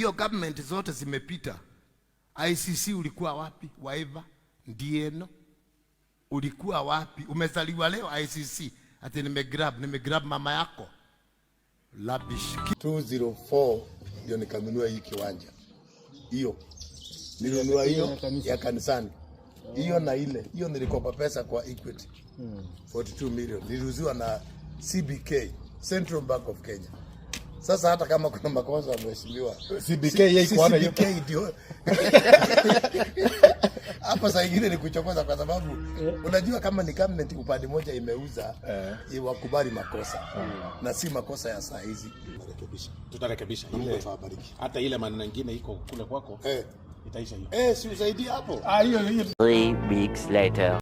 Hiyo government zote zimepita. ICC ulikuwa wapi? Waiva Ndieno ulikuwa wapi? Umezaliwa leo ICC? Ati nimegrab, nimegrab mama yako. Rubbish. 204 ndio nikanunua hii kiwanja hiyo, nilinunua hiyo ya kanisani hiyo na ile hiyo nilikopa pesa kwa Equity 42 million niliuziwa na CBK, Central Bank of Kenya. Sasa hata kama kuna makosa mheshimiwa, CBK yeye iko hana hiyo. CBK ndio hapa saa ingine ni kuchokoza, kwa sababu unajua kama ni government upande moja imeuza eh, wakubali makosa na si makosa ya saa hizi. Marekebisha. Tutarekebisha Mungu ile, atawabariki. hata ile maneno ingine iko kule kwako Eh, itaisha hiyo. eh, si usaidie hapo. Ah, hiyo hiyo 3 weeks later.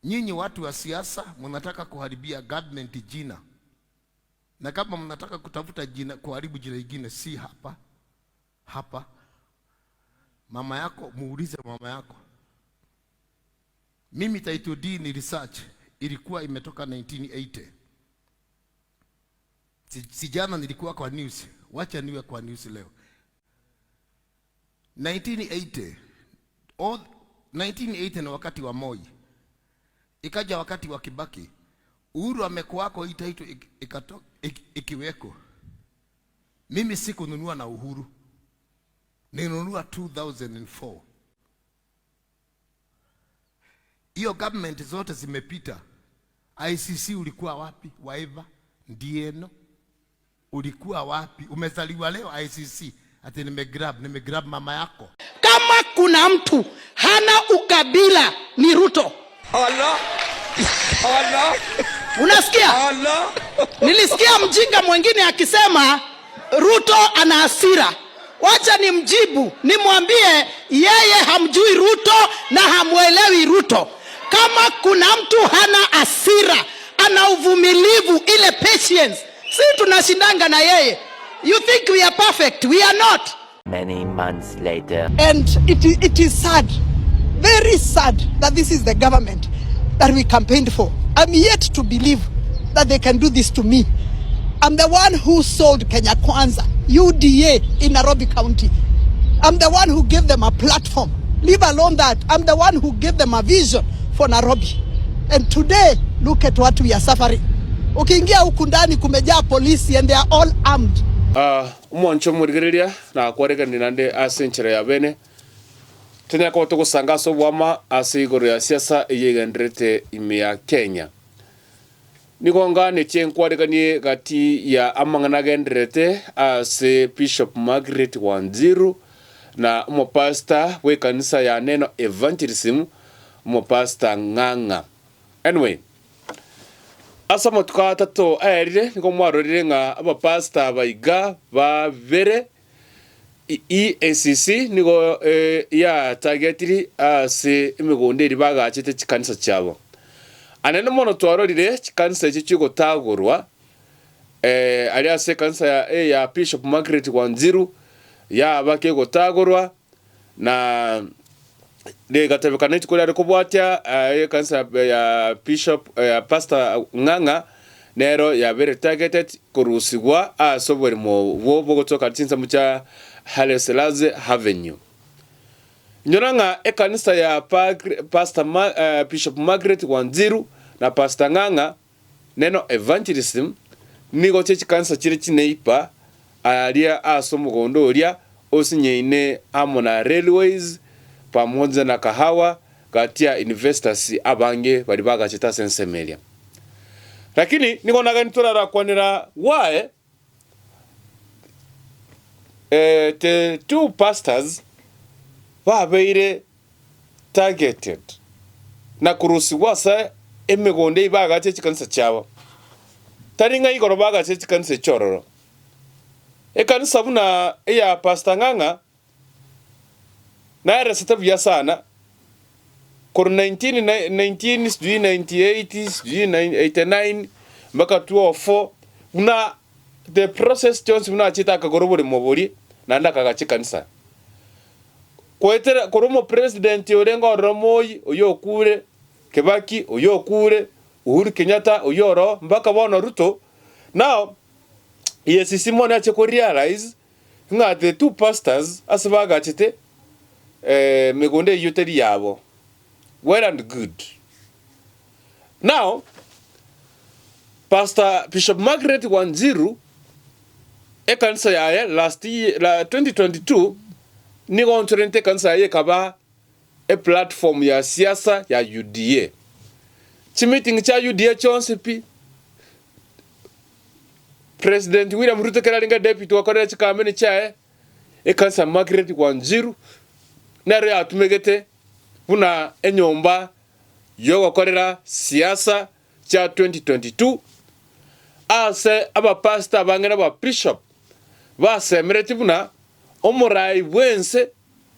Nyinyi watu wa siasa mnataka kuharibia government jina, na kama mnataka kutafuta jina, kuharibu jina ingine, si hapa hapa. Mama yako muulize mama yako. Mimi title deed ni research ilikuwa imetoka 1980. Si jana nilikuwa kwa news, wacha niwe kwa news leo. 1980 all, 1980 ni wakati wa Moi, ikaja wakati wa Kibaki. Uhuru amekuwako hii title ikiweko. Mimi sikununua na Uhuru, nilinunua 2004. Hiyo government zote zimepita. ICC ulikuwa wapi? Waiva Ndieno ulikuwa wapi? Umezaliwa leo ICC? Ati nimegrab, nimegrab mama yako. Kama kuna mtu hana ukabila ni Ruto. Allah. Allah. Unasikia? Allah. Nilisikia mjinga mwingine akisema Ruto ana hasira. Wacha nimjibu, nimwambie yeye hamjui Ruto na hamwelewi Ruto. Kama kuna mtu hana hasira, ana uvumilivu, ile patience, si tunashindanga na yeye. You think we are perfect? We are not. Many months later. And it is sad, very sad that this is the government that we campaigned for. I'm yet to believe that they can do this to me. I'm the one who sold Kenya Kwanza, UDA in Nairobi County. I'm the one who gave them a platform. Leave alone that. I'm the one who gave them a vision for Nairobi. And today, look at what we are suffering. Ukiingia huku ndani kumejaa polisi and they are all armed. Omwancho omorigereria, nakwareganire naende ase enchera ya bene, tonyare koba togosanga ase oboama ase igoro ya siasa eyio egendererete ime ya Kenya. Nigo nganetie nkwareganie gati ya amang'ana agendererete ase Bishop Margaret Wanjiru na omopastor bw'ekanisa ya Neno Evangelism, omopastor Ng'ang'a. Anyway, ase amatuko atato aerire nigo mwarorire ng'a abapastor aba iga babere EACC nigo yatagetiri ase emegondo eria bagachete chikanisa chiabo. Anene mono twarorire chikanisa echio chigotagorwa aria ase ekanisa ya Bishop Margaret Wanjiru yaba kegotagorwa na rigatebekana rituko riare kobwatia ekanisa ya Bishop ya Pastor Ng'ang'a nero yabeire targeted korusigwa ase oboremo obwo bogotoka chinsemo chia Haile Selassie Avenue. Inyora ng'a ekanisa ya Pastor Bishop Margaret Wanjiru na Pastor Ng'ang'a Neno Evangelism nigo chie chikanisa chire chineipa aria ase omogondo oria osinyeine amo na Railways pamoja na Kahawa gati ya investors abange baria bagachete ase ensemo eria. Lakini nigo nagani torarakwanera why the two pastors babeire targeted na korusigwa ase emegondo eyio bagache chikanisa chiabo. Tari ng'a igoro bagache chikanisa echio ororo. Ekanisa buna eya Pastor Ng'ang'a naeresete buya sana korwa 19 sijui 98 sijui 89 mpaka 2004 buna the process chionsi buna achete akagora oboremo boria naende akagacha ekanisa. Goetera korwa omopresident orenge ororo Moi oyio okure, Kibaki oyio okure, Uhuru Kenyatta oyio oroo mpaka bono Ruto, now EACC mono yache ko realize Ng'a the two pastors ase bagachete emegondo eyio teri yabo. Well and good. Now, Pastor Bishop Margaret Wanjiru ekanisa yaye last year, 2022 nigo aonchorente ekanisa yaye ekaba eplatform ya siasa ya UDA. Chimeeting chia UDA chionsi pi, President William Ruto ekero arenge deputy gokorera chikampeni chiaye, ekanisa ya Margaret Wanjiru nero yatumegete buna enyomba yogokorera siasa chia 2022 ase abapastor abange na ababishop basemeretie buna omorai bwense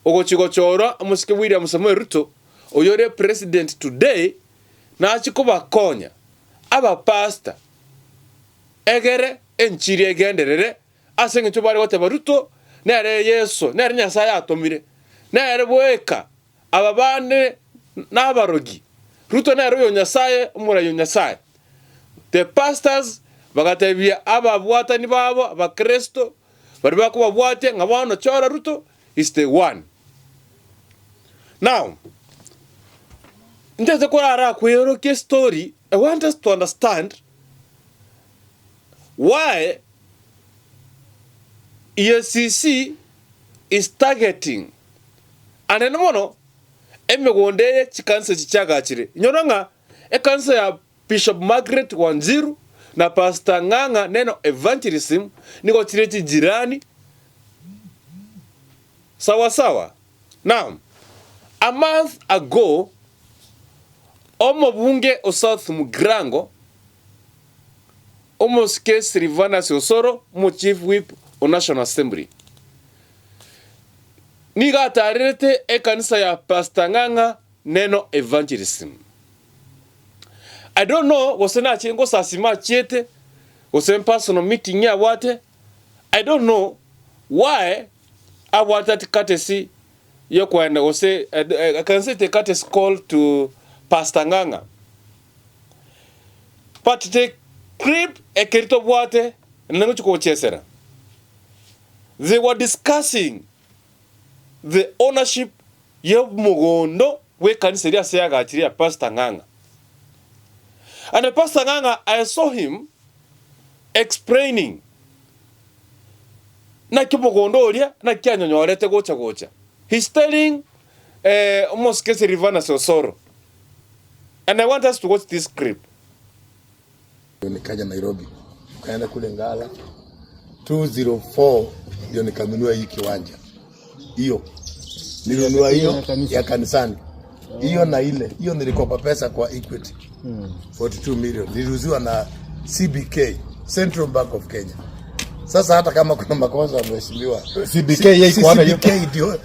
ogochia gochorwa omosike William Samoei Ruto oyore president today nachie kobakonya abapastor egere enchiri egenderere ase engencho bare goteba Ruto nere Yeso nere Nyasaye atomire nere bweka Aba bande nabarogi. Ruto nere oyo Nyasaye, omorai o Nyasaye. The pastors bagatebia ababwatani babo abakristo baria bakobabwatia ng'a bono chora Ruto is the one. Now, ntete korara kweorokia estory, I want us to understand why EACC is targeting Anene mono emegondo eye chikanisa echi chiagachire. Inyora ng'a ekanisa ya Bishop Margaret Wanjiru na Pastor Ng'ang'a Neno Evangelism nigo chire chijirani sawa sawa. Now, a month ago, omobunge o South Mugirango, omosike Silvanus Osoro, omo Chief Whip o National Assembly, Nigo ataarerete ekanisa ya Pastor Ng'ang'a Neno Evangelism. I don't know gose nachire ngosasima achiete gose personal meeting abwate, I don't know why abwate ati courtesy yokoenda gose I can say the courtesy call to Pastor Ng'ang'a. But the clip ekeri tobwate naende ngochia kogochesera. They were discussing the ownership y'omogondo bw'ekanisa eria ase yagachire ya Pastor Ng'ang'a. And Pastor Ng'ang'a, I saw him explaining naki omogondo oria naki anyonyorete gocha gocha. He's telling eh, omosike Silvanus Osoro. And I want us to watch this clip. Nikaja Nairobi, tukaenda kule Ngala 204 ndio nikanunua hii kiwanja hiyo, nilinunua hiyo ya kanisani hiyo na ile hiyo, nilikopa pesa kwa Equity 42 million niliuziwa na CBK, Central Bank of Kenya. Sasa hata kama kuna makosa mheshimiwa, CBK yeye iko na hiyo. CBK ndio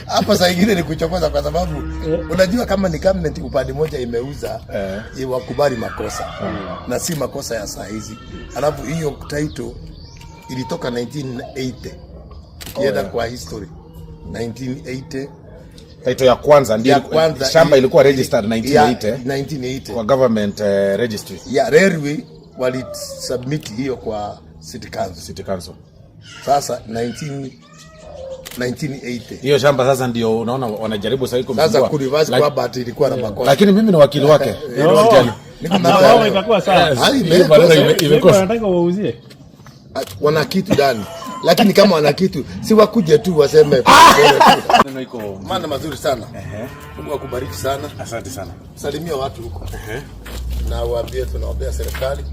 hapa saa ingine ni kuchokoza, kwa sababu unajua kama ni government upande moja imeuza eh, wakubali makosa na si makosa ya saa hizi. Alafu hiyo title ilitoka 1980 ukienda kwa history 1980 Title ya kwanza ndio ya kwanza shamba ili- ilikuwa registered ya 1980 1980 kwa government eh, registry ya railway walisubmit hiyo kwa city council. city council. Sasa 19 1980 Hiyo shamba sasa ndio unaona wanajaribu sasa sasa kumsumbua. kureverse Lak- kwa bahati ilikuwa na makosa Lakini mimi ni wakili wake. Usijali. Niko na Na wao itakuwa sawa. Hali Hiyo maneno imekosa. imekosa. Wanataka wauzie. Wana kitu ndani, lakini kama wana kitu si wakuje tu waseme Neno iko maana mazuri sana. Mungu akubariki sana. Asante sana. Salimia watu huko na waambie tunaombea serikali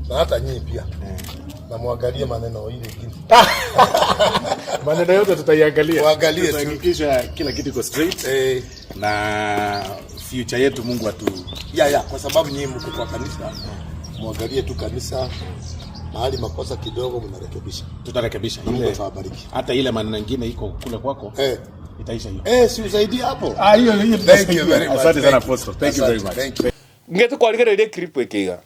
na hata nyinyi pia na muangalie maneno ile ingine. Maneno yote tutaiangalia. Tuangalie tu. Tutahakikisha kila kitu iko straight Eh, na future yetu Mungu atu ya ya, kwa sababu nyinyi mko kwa kanisa, muangalie tu kanisa mahali makosa kidogo mnarekebisha. tutarekebisha. Na Mungu Ile atawabariki. hata ile maneno ingine iko kule kwako Eh, itaisha hiyo. eh, si usaidie hapo. Ah, hiyo hiyo Thank you very much. Asante sana Thank you. Apostle. Thank you very Asante. much. Thank you. Ngete kwarigereria clip eke iga.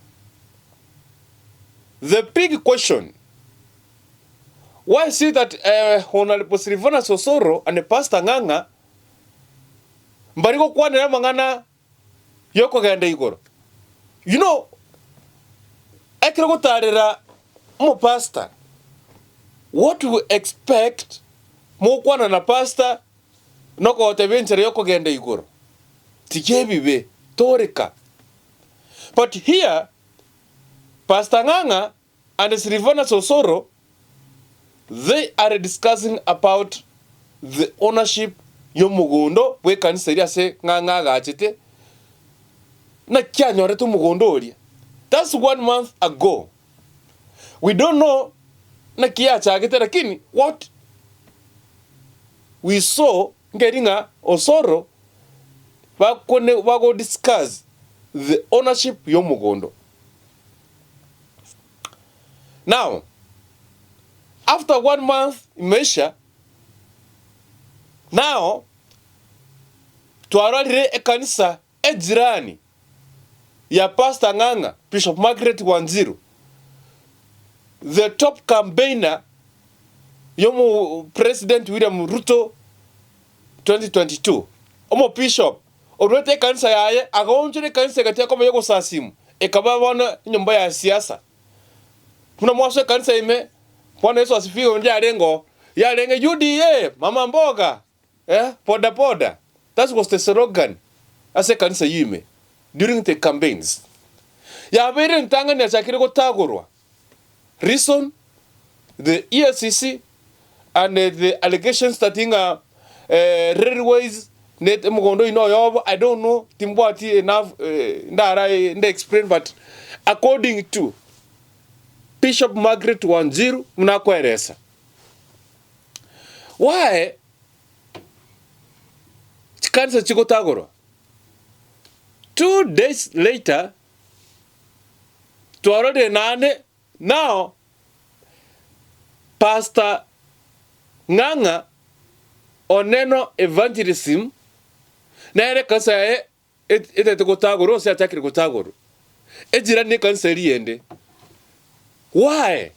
The big question, why is it that eh, Honorable Silvanus Osoro and Pastor Ng'ang'a mbari gokwanera amang'ana yokogenda igoro? You know, ekero gotarera omopastor. What we expect mokwana na pastor nokogotebia enchera yokogenda igoro. Tiga ebibe, toreka. But here Pastor Ng'ang'a and Sylvanus Osoro they are discussing about the ownership yomogondo bw'ekanisa eria ase Ng'ang'a agachete, naki anyorete omogondo oria. That's one month ago. We don't know naki yachagete lakini what we saw nkeri ng'a Osoro bakone bago discuss the ownership yomogondo. Now after one month imeisha now twarorire ekanisa ejirani ya Pastor Ng'ang'a, Bishop Margaret Wanjiru, the top campaigner yomo President William Ruto 2022, omo bishop orwete ekanisa yaye agaonchora ekanisa egati akoba yogosasimu ekaba bono enyomba ya siasa. Buna mwasoa ekanisa ime, Bwana Yesu asifiwe, onde yarenge oo, yarenge UDA, mama mboga. Eh, boda boda, that was the slogan ase ekanisa eyio ime during the campaigns. Yabeire entang'ani yachakire gotagorwa. Reason, the EACC and the allegations that ng'a eh, railways ne omogondo oyio noyobo, I don't know, timbwati enough eh, ndara nde explain but according to Bishop Margaret Wanjiru buna akoeresa. Why chikanisa chigotagorwa? 2 days later twarorire naende now Pastor Ng'ang'a Oneno Evangelism nere ekanisa yaye etete gotagorwa gose yachakire gotagorwa. Ejirani nekanisa eria ende. Why?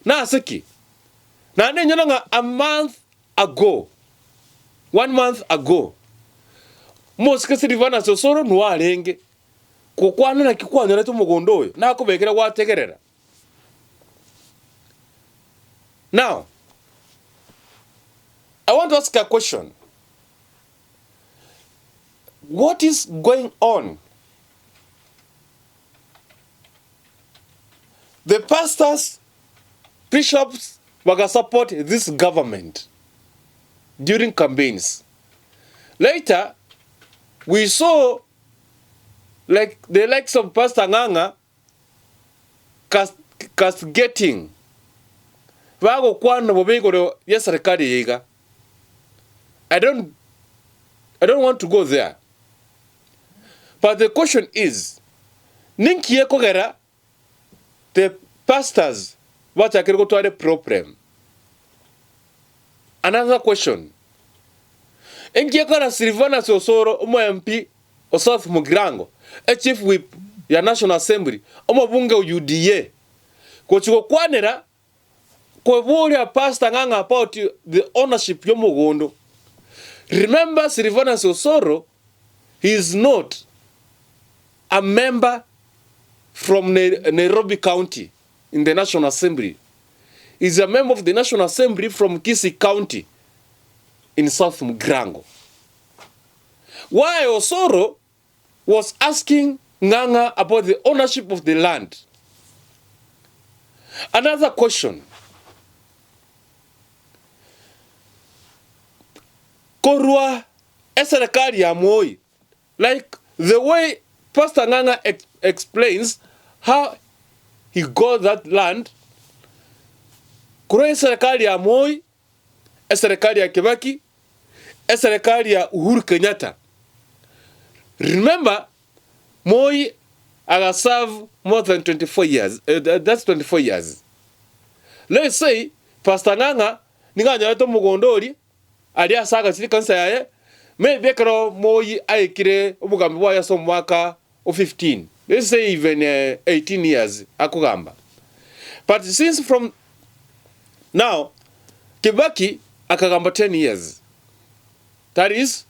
Nase ki? Naende inyora ng'a a month ago, one month ago, omosike Silvanus Osoro nigo arenge gokwana naki kwanyorete omogondo oyo, nakobekera gwategerera. Now, I want to ask a question. What is going on? The pastors, bishops bagasupport this government during campaigns. Later, we saw like the likes of Pastor Ng'ang'a castigating bagokwana bobe igoro y'eserikari eye iga. I don't, I don't want to go there. But the question is, ninki ekogera the pastors bachakire gotwara eproblem? Another question, inki ekogera Silvanus Osoro omo MP o South Mugirango, echief whip ya National Assembly, omobunge o UDA, gochi gokwanera koboria Pastor Ng'ang'a about the ownership y'omogondo? Remember Silvanus Osoro he is not a member from Nairobi County in the National Assembly. He is a member of the National Assembly from Kisii County in South Mugirango. Why Osoro was asking Ng'ang'a about the ownership of the land. Another question. Korwa eserekari ya Moi, like the way Pastor Ng'ang'a ex explains how he got that land, korwa eserekari ya Moi, eserekari ya Kibaki, eserekari ya Uhuru Kenyatta. Remember, Moi agaserve more than 24 years, eh, that's 24 years. Let's say Pastor Ng'ang'a nigo anyorete omogondo oria aria ase agachire ekanisa yaye, maybe ekero Moi aikire obogambi bwaye ase omwaka o 15, let's say even 18 years akogamba. But since from now Kibaki akagamba 10 years, that is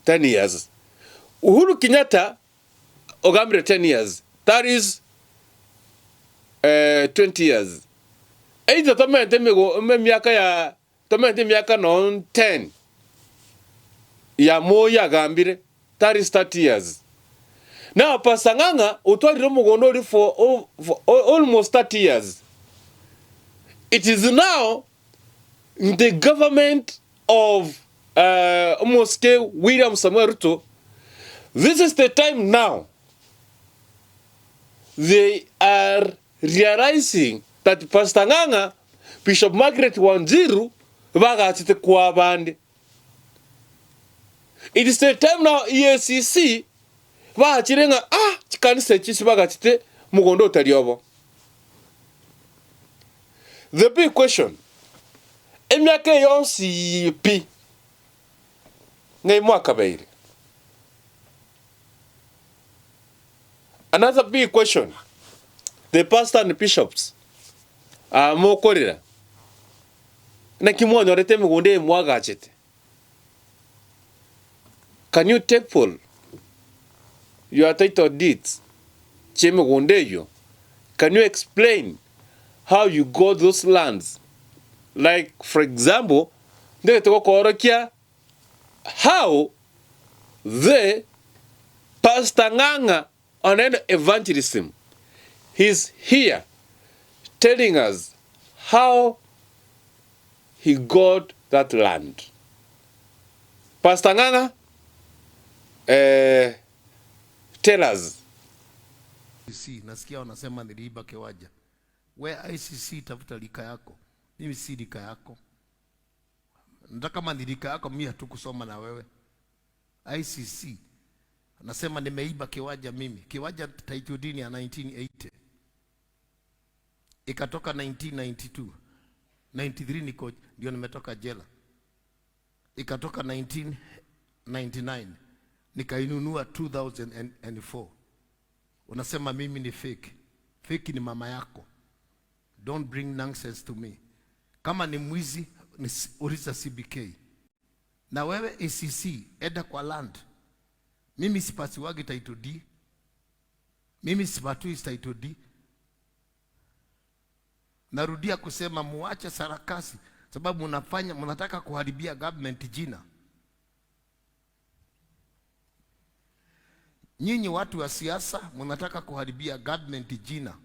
10 years. Uhuru Kenyatta ogambire 10 years, that is 20 years. Either tomente emego emiaka ya tomente emiaka nonye ten ya Moi agambire tari 30 years. Now Pastor Ng'ang'a otwarire omogondo oria for for almost 30 years. It is now the government of Omosike William Samoei Ruto, this is the time now they are realizing that Pastor Ng'ang'a, Bishop Margaret Wanjiru bagachete kwa abande. It is the time now EACC bachire ng'a ah chikanisa echi chibagachete mogondo otari obo. The big question, emiaka eye yonsi pi ng'ai mwakabeire? Another big question, the pastor and bishops aa mokorera, naki mwanyorete emegondo eye mwagachete? Can you table your title deeds chi'emegondo eyio? Can you explain how you got those lands? Like for example, ntagete gokoorokia how the Pastor Ng'ang'a on evangelism, he's here telling us how he got that land. Pastor Ng'ang'a, eh, tell us. ICC, nasikia wanasema niliiba kiwanja. We ICC, tafuta lika yako, mimi si lika yako. Nataka kama ni lika yako, mimi hatukusoma na wewe. ICC nasema nimeiba kiwanja mimi. Kiwanja title deed ya 1980 ikatoka 1992 93 niko ndio nimetoka jela, ikatoka 1999 nikainunua 2004. Unasema mimi ni fake. Fake ni mama yako. Don't bring nonsense to me. Kama ni mwizi ni uliza CBK. Na wewe ACC enda kwa land. Mimi sipatiwagi title D. Mimi sipatui title D. Narudia kusema muache sarakasi, sababu mnafanya mnataka kuharibia government jina. Nyinyi watu wa siasa mnataka kuharibia government jina,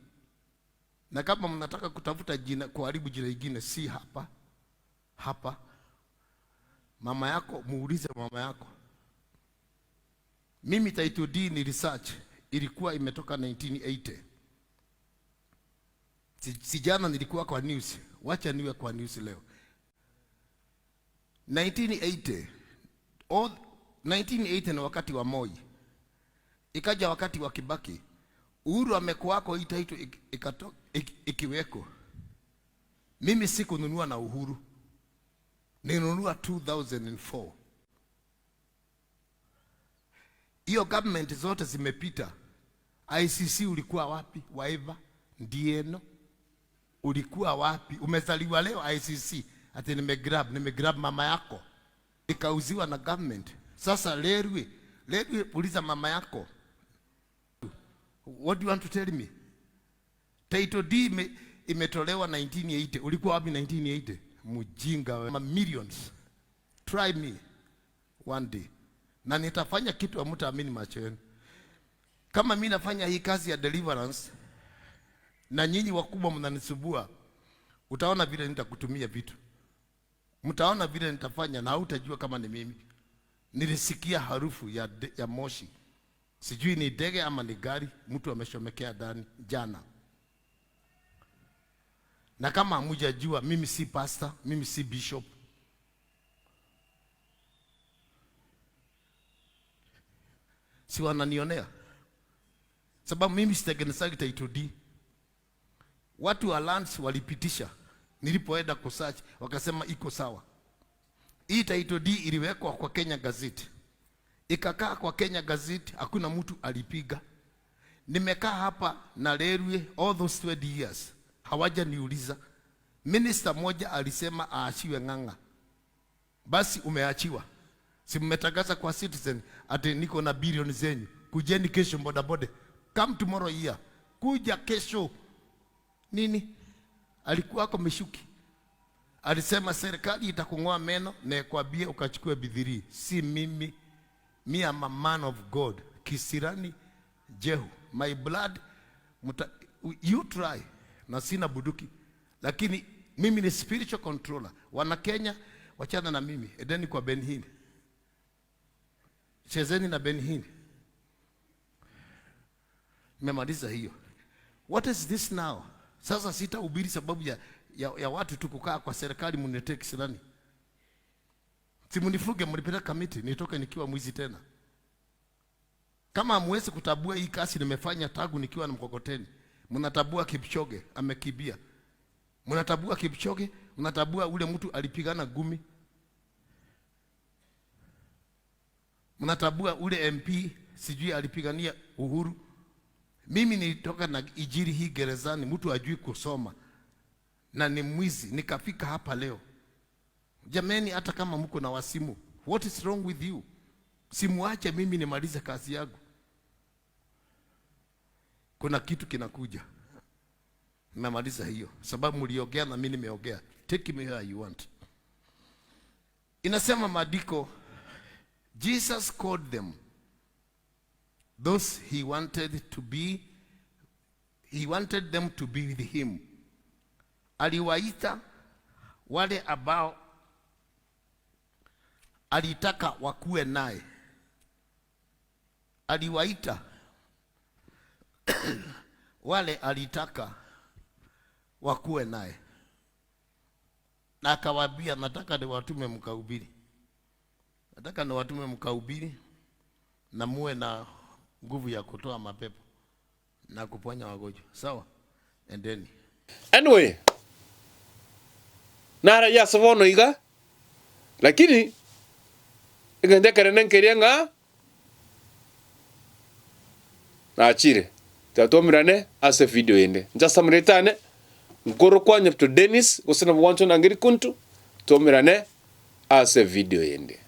na kama mnataka kutafuta jina, kuharibu jina lingine, si hapa hapa. Mama yako muulize mama yako. Mimi title D ni research ilikuwa imetoka 1980. Si jana nilikuwa kwa news, wacha niwe kwa news leo. 1980 all 1980 ni wakati wa Moi, ikaja wakati wa Kibaki. Uhuru amekuwako hii title ikiweko. Mimi sikununua na Uhuru, nilinunua 2004. Hiyo government zote zimepita. ICC ulikuwa wapi? Waiva Ndieno ulikuwa wapi? Umezaliwa leo ICC ati nimegrab, nimegrab mama yako ikauziwa na government. Sasa lerwe lerwe, uliza mama yako, what do you want to tell me? Title D imetolewa 1980. Ulikuwa wapi 1980? Mjinga wewe. Millions. Try me one day. Na nitafanya kitu hamtaamini macho yenu. Kama mimi nafanya hii kazi ya deliverance na nyinyi wakubwa mnanisumbua, utaona vile nitakutumia vitu. Mtaona vile nitafanya na hautajua kama ni mimi. Nilisikia harufu ya moshi. Sijui ni ndege ama ni gari, mtu ameshomekea ndani jana. Na kama hamujajua, mimi si pastor, mimi si bishop. Si wananionea? Sababu mimi sitengenezagi title D. Watu wa lands walipitisha. Nilipoenda kusearch wakasema iko sawa. Hii title D iliwekwa kwa Kenya Gazette. Ikakaa kwa Kenya Gazette, hakuna mtu alipiga. Nimekaa hapa na Lerwe all those 20 years. Hawajaniuliza. Minister mmoja alisema aachiwe Ng'ang'a. Basi umeachiwa. Si mmetangaza kwa Citizen ati niko na bilioni zenyu. Kujeni kesho bodaboda. Come tomorrow here. Kuja kesho. Nini? Alikuwako Michuki. Alisema serikali itakung'oa meno na ikwambie ukachukue Biblia. Si mimi. Me am a man of God. Kisirani Jehu. My blood muta, you try. Na sina buduki. Lakini mimi ni spiritual controller. Wana Kenya wachana na mimi. Edeni kwa Ben Hinn. Chezeni na Ben Hinn. Nimemaliza hiyo. What is this now? Sasa sitahubiri sababu ya, ya, ya watu tu kukaa kwa serikali mniletee kisirani. Si mnifuge mnipeleke kamiti nitoke nikiwa mwizi tena. Kama hamwezi kutabua hii kazi nimefanya tangu nikiwa na mkokoteni. Mnatabua Kipchoge amekimbia. Mnatabua Kipchoge, mnatabua ule mtu alipigana gumi. Mnatabua ule MP sijui alipigania uhuru. Mimi nilitoka na ijiri hii gerezani, mtu ajui kusoma na ni mwizi, nikafika hapa leo. Jameni, hata kama mko na wasimu, what is wrong with you? Simuache mimi nimalize kazi yangu. Kuna kitu kinakuja. Nimemaliza hiyo sababu mliongea na mimi nimeongea. Take me where you want. Inasema maandiko, Jesus called them those he wanted to be, he wanted them to be with him. Aliwaita wale ambao alitaka wakuwe naye, aliwaita wale alitaka wakuwe naye, na akawaambia, nataka niwatume mkahubiri, nataka niwatume mkahubiri na muwe na nguvu ya kutoa mapepo na kuponya wagonjwa. Sawa, endeni. Anyway, nararia ase bono iga, lakini egento ekenene nkeria ng'a nachire. Tiga twaumerane ase evideo ende. Inche ase amarieta ane, nkorokwa Nyabto Dennis, gose nabo gwancha onangeri kuntu, twaumerane ase evideo ende.